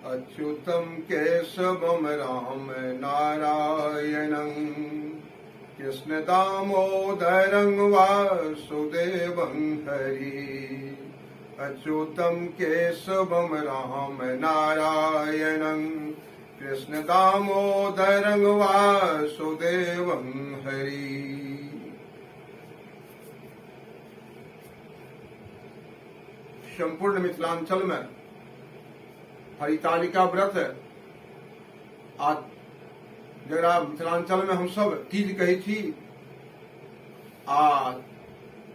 अच्युतं केशवं राम नारायणं कृष्ण दामोदरं वासुदेवं हरि। अच्युतं केशवं राम नारायणं कृष्ण दामोदरं वासुदेवं हरि। संपूर्ण मिथिलांचल में हरितालिका व्रत आ जकरा मिथिलांचल में हमसब तीज कहै छी आ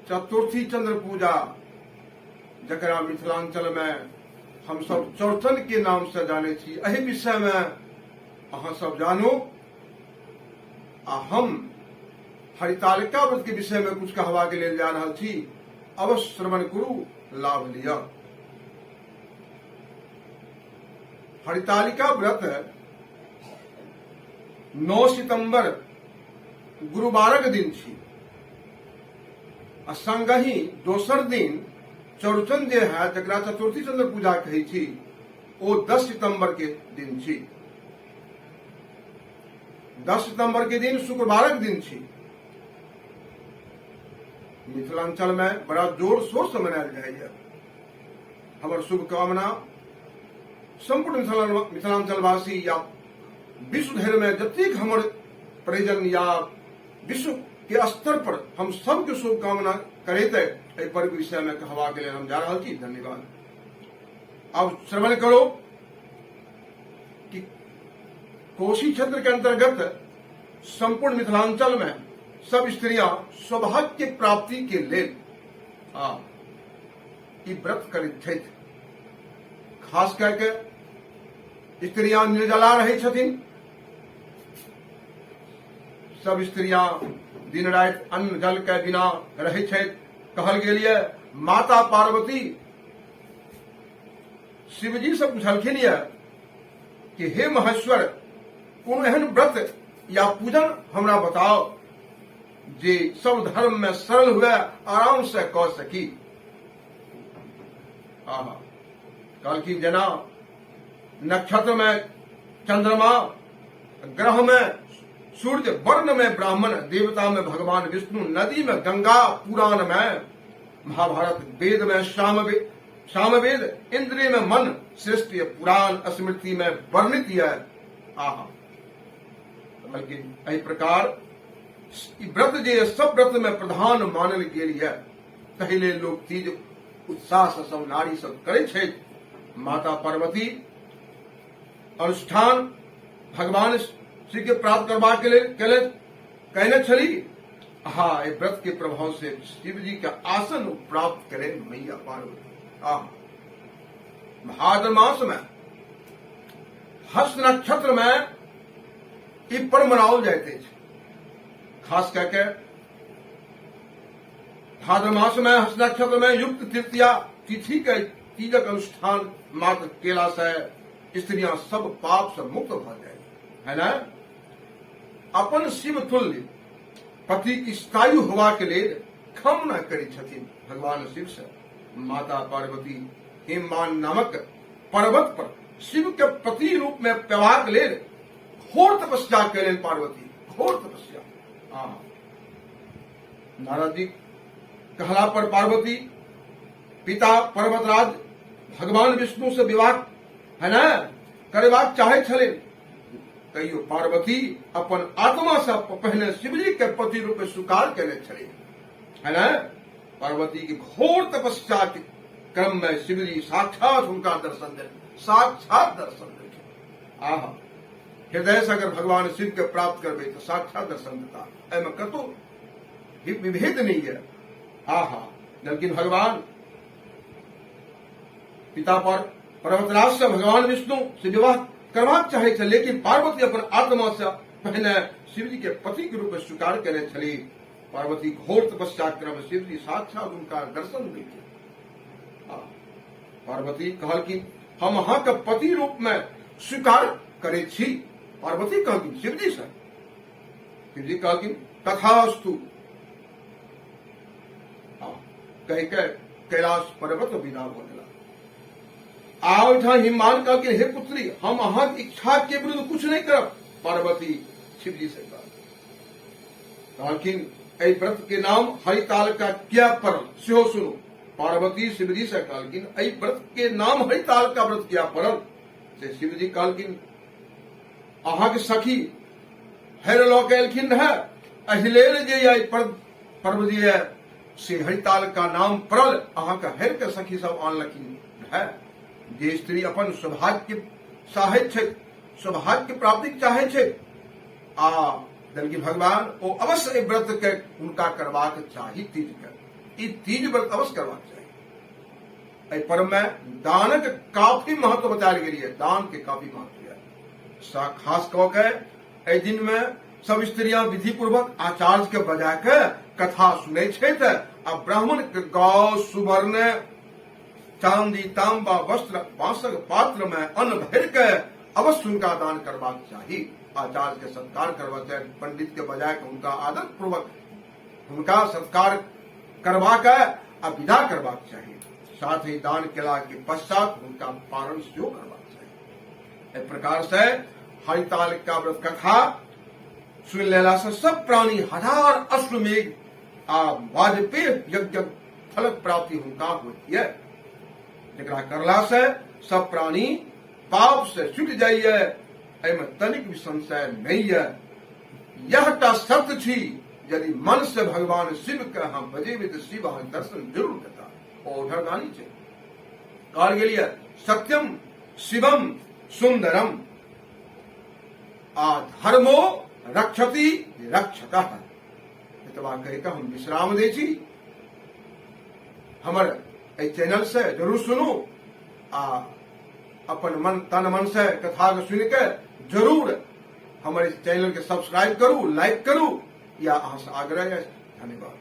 चतुर्थी चंद्र पूजा जकरा मिथिलांचल में हमसब चौरचन के नाम से जानै छी, एहि विषय में अहाँ सब जानू। आ हम हरितालिका व्रत के विषय में कुछ कहबा के लेल जा रहल छी। अवश्य श्रवण करू, लाभ लिअ। हरितालिका व्रत 9 सितंबर गुरुवारक दिन छी आ संगहि दोसर दिन चौरचन जे है जकरा चतुर्थी चंद्र पूजा कहै छी ओ 10 सितंबर के दिन छी। 10 सितंबर के दिन शुक्रवारक दिन छी। मिथिलांचल में बड़ा जोर शोर से मनायल जाइए। हमर शुभकामना संपूर्ण मिथिलांचलवासी या विश्व धरि में जतेक हमर परिजन या विश्व के स्तर पर हम सबके शुभकामना करैत एहि पर्व विषय में कहबाक लेल हम जा रहल छी। धन्यवाद। अब श्रवण करो कि कोसी क्षेत्र के अंतर्गत संपूर्ण मिथिलांचल में सब स्त्रियां सौभाग्य प्राप्ति के लेल ई व्रत करैत छथि। खास करके स्त्रियां निर्जला रहै छथिन। सब स्त्रियां दिन राति अन्न जल के बिना रहै छथि। कहल गेल ये माता पार्वती शिवजी से पूछलखिन ये कि हे महेश्वर, कोनो एहन व्रत या पूजन हमरा बताओ जे सब धर्म में सरल हुए, आराम से कऽ सकी। आहा, कहलखिन जेना नक्षत्र में चंद्रमा, ग्रह में सूर्य, वर्ण में ब्राह्मण, देवता में भगवान विष्णु, नदी में गंगा, पुराण में महाभारत, वेद में सामवेद, इंद्रिय में मन, श्रेष्ठ पुराण स्मृति में वर्णित यह। आहा, कहलखिन एहि प्रकार ई व्रत जे सब व्रत में प्रधान मानल गेल यह, ताहि लेल लोक तीज उत्साह से सब नारी सब करै छथि। माता पार्वती अनुष्ठान भगवान श्री के प्राप्त करबाक के लेल केने छली। हाँ, एहि व्रत के प्रभाव से शिव जी के आसन प्राप्त करे मैया पार्वती। आह, भाद्र मास में हस्त नक्षत्र में ई पर्व मनाओल जाइत अछि। खास करके भाद्र मास में हस्त नक्षत्र में युक्त तृतीया तिथि के तीजक अनुष्ठान मात्र केला से स्त्रियां सब पाप से मुक्त भऽ जाय है ना। अपन शिव तुल्य पति की स्थायी होवा के लेल कामना करै छथिन भगवान शिव से। माता पार्वती हिमवान नामक पर्वत पर शिव के पति रूप में पेबाक लेल घोर तपस्या केलनि पार्वती, घोर तपस्या। हाँ, नारद जी कहला पर पार्वती पिता पर्वतराज भगवान विष्णु से विवाह है ना करेबाक चाहे छलनि। तैयो पार्वती अपन आत्मा से पहले शिवजी के पति रूप में स्वीकार केने छली है ना। पार्वती की घोर तपस्या के क्रम में शिवजी साक्षात हुनका दर्शन दे, साक्षात दर्शन देलखिन। आहा, हृदय से अगर भगवान शिव के प्राप्त करबे तो साक्षात दर्शन देता, एहिमे कतौ विभेद नहीं है। आहा, लेकिन भगवान पिता पर पर्वतराज से भगवान विष्णु से विवाह करबाक चाहे छल, लेकिन पार्वती अपन आत्मा से पहले शिवजी के पति के रूप में स्वीकार केने छली। पार्वती घोर तपस्या क्रम शिवजी साक्षात उनका दर्शन देलखिन। पार्वती कहलखिन हम अहाँ के पति रूप में स्वीकार करे छी। पार्वती कहलखिन शिवजी से, शिवजी कहलखिन तथास्तु। कह के कैलाश पर्वत विदा भऽ गेला। आ ओहिठाम हिमवान कहलखिन, हे पुत्री, हम अहाँक इच्छा के विरुद्ध कुछ नहि करब। पार्वती शिवजी से कहलखिन, एहि व्रत के नाम हरितालिका किया पड़ल सेहो सुनू। पार्वती शिवजी से कहलखिन, एहि व्रत के नाम हरितालिका व्रत किया पड़ल? से शिवजी कहलखिन, अहाँके सखी हर लऽ के एलखिन रहे, एहि लेल जे एहि पर्व जे है से हरितालिका नाम पड़ल। अहाँके हर के सखी सब आनलखिन रहे। जे स्त्री अपन सौभाग्य चाहैत छै, सौभाग्य प्राप्ति चाहै छै आ दलकी भगवान, ओ अवश्य एहि व्रत के हुनका करबाक चाही। तीज के ई तीज व्रत अवश्य करबाक चाही। एहि पर्व में दानक काफी महत्व बतायल गेल है, दान के काफी महत्व है। खास कऽ के एहि दिन में सब स्त्रियां विधि पूर्वक आचार्य के बजा के कथा सुनै छथि आ ब्राह्मण के गौ, सुवर्ण, चांदी, तांबा, वस्त्र, बांसक पात्र में अन्न भरि के अवश्य हुनका दान करबाक चाही। आचार्य के सत्कार करबाक चाही, पंडित के बजा के हुनका आदर पूर्वक हुनका सत्कार करबाक आ विदा करबाक चाही। साथ ही दान केला के पश्चात हुनका पारण सेहो करबाक चाही। एहि प्रकार से हरितालिका व्रत कथा सुनि लेला से सब प्राणी हजार अश्वमेघ आ वाजपेय यज्ञ फलक प्राप्ति हुनका होइत है, जकरा करला से सब प्राणी पाप से छुटि जाइए, एहिमे तनिक भी संशय नहीं है। यह टा सत्य छी, यदि मन से भगवान शिव के हम बजेबे तो शिव अहाँ दर्शन जरूर देता। ओ औढरदानी छै। कहल गेल यऽ सत्यम शिवम सुंदरम आ धर्मो रक्षति रक्षकः। एतबा कहि कऽ हम विश्राम दै छी। हमर एहि चैनल से जरूर सुनू आ अपन मन तन मन से कथा के सुनि के जरूर हमर इस चैनल के सब्सक्राइब करू, लाइक करू, या अहाँ से आग्रह है। धन्यवाद।